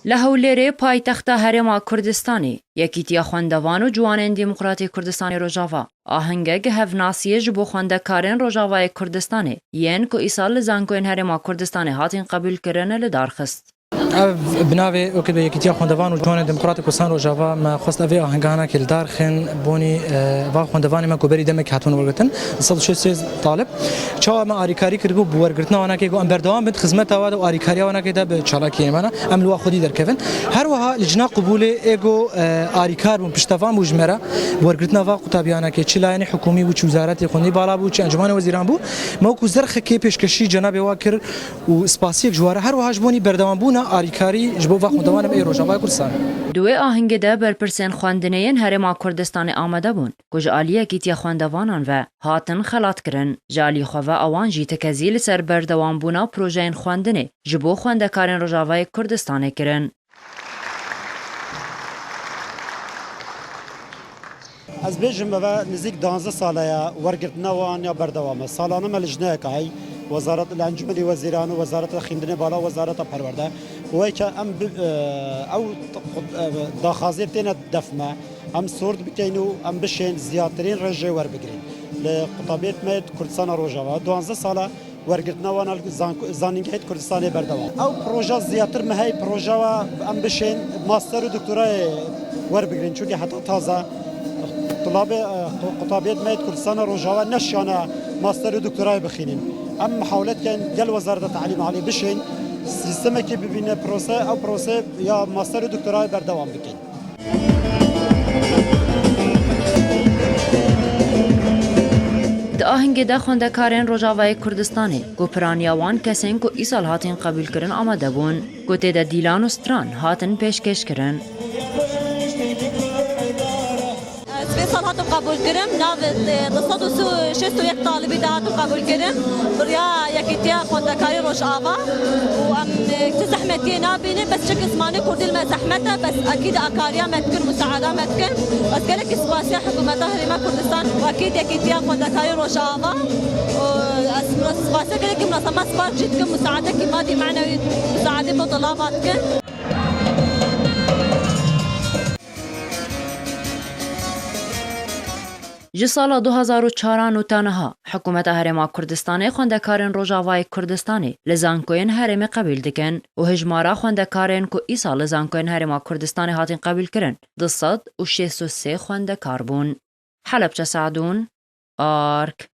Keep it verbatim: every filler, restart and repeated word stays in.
Li Hewlêrê, paytexta Herêma Kurdistanê, Yekîtiya Xwendevan û Ciwanên Demokratîk Kurdistanê Rojava ahingek hevnasiyê ji bo xwendekarên Rojavayê Kurdistanê yên ku îsal li zankoyên Herêma Kurdistanê hatin qebûlkirin li dar xist. Ev bi navê wekî Yekîtiya Xwendevan û Ciwanên Demokratîk Kurdistan Rojava me xwest ev ê ahenganekê li dar xin bonî, e, va xwendevanê me ku berî demekê hatibûn wergirtin, sed û şêst û sê talib. Çawa me arîkarî kiribû bi wergirtina wanakê ku em berdewam bin, xizmeta wa de û arîkariya wanakê de bi çalakiyên me ne, em li wa xwedî derkevin. Her wiha lijna qubûlê ê ku, e, arîkar bûn, piştevan bû ji me re, bi wergirtina va qutabiyanekê, çi layenê hikûmî bû, çi wizaretê xwendî bala bû, çi encûmanê wezîran bû, me wekû zerxekê pêşkêşî cenabê wa kir û spasiyek ji wa re. Her wiha ji bonî berdewambûna arîkarî ji bo va xwendevanê me ê Rojavayê Kurdistanê. Di wê ahingê de berpirsên xwendinê yên Herêma Kurdistanê amade bûn ku ji alî Yekîtiya Xwendevanan ve hatin xelatkirin. Ji alî xwe ve ewan jî tekezî li ser berdewambûna projeyên xwendinê ji bo xwendekarên Rojavayê Kurdistanê kirin. Ez bêjim, eve nizîk duwazdeh sale ye wergirtina wan ya berdewam e. Salane me lijneyeke heye, wezaret, li Encûmenê Wezîran û Wezareta Xîndinê Bala, Wezareta Perwerde. Wê ke em bi, e, ew, e, daxwazê têne def me. Em sord bikeyn û em bişên ziyatirîn rêjê werbigirin. Li qutabiyet me yê Kurdistana Rojava duwazdeh sala wergirtina wan li zank-, zanîngehê Kurdistanê berdewam. Ew proje ziyatir me hey proje wa em bişên master û doktorayê werbigirin. Çunke heta taze tulabê, e, qutabiyet me yê Kurdistana Rojava neşiyane master û doktorayê bixînin. Em mihawlet keyn gel Wezareta Telîm Alî bişên sîstemekê bibîne prose, ew prose ya master û doktorayê berdewam bikin. Di ahingê de xwendekarên Rojavayê Kurdistanê ku piraniya wan kesên ku îsal hatin qebûlkirin amade bûn, ku tê de dîlan û stran hatin pêşkêşkirin. Ez vê sal hatim qebûlkirin, navê, e, du sed û şêst û yek talibî de hatim qebûlkirin. Bi riya Yekîtiya Xwendekarê Rojava û em, e, tu zehmetiyê nabînin, bes çimkî zimanê kurdî li me zehmet e, bes ekîd akariya me dikin, musaada me dikin. Ez gelekî spasiya hikûmeta Herêma Kurdistan û ekîd Yekîtiya Xwendekarê Rojava. Û ez spasiya gelekî Munezema Spark jî dikim, musaadekî madî, manewî, musaadê bo tulaba dikin. Ji sala du hazar û çaran û ta niha, Hikûmeta Herêma Kurdistanê xwendekarên Rojavayê Kurdistanê li zankoyên herêmê qebîl dikin û hijmara xwendekarên ku îsal li zankoyên Herêma Kurdistanê hatin qebîlkirin, du sed û şêst û sê xwendekar bûn. Helebçe Sadûn, Ark.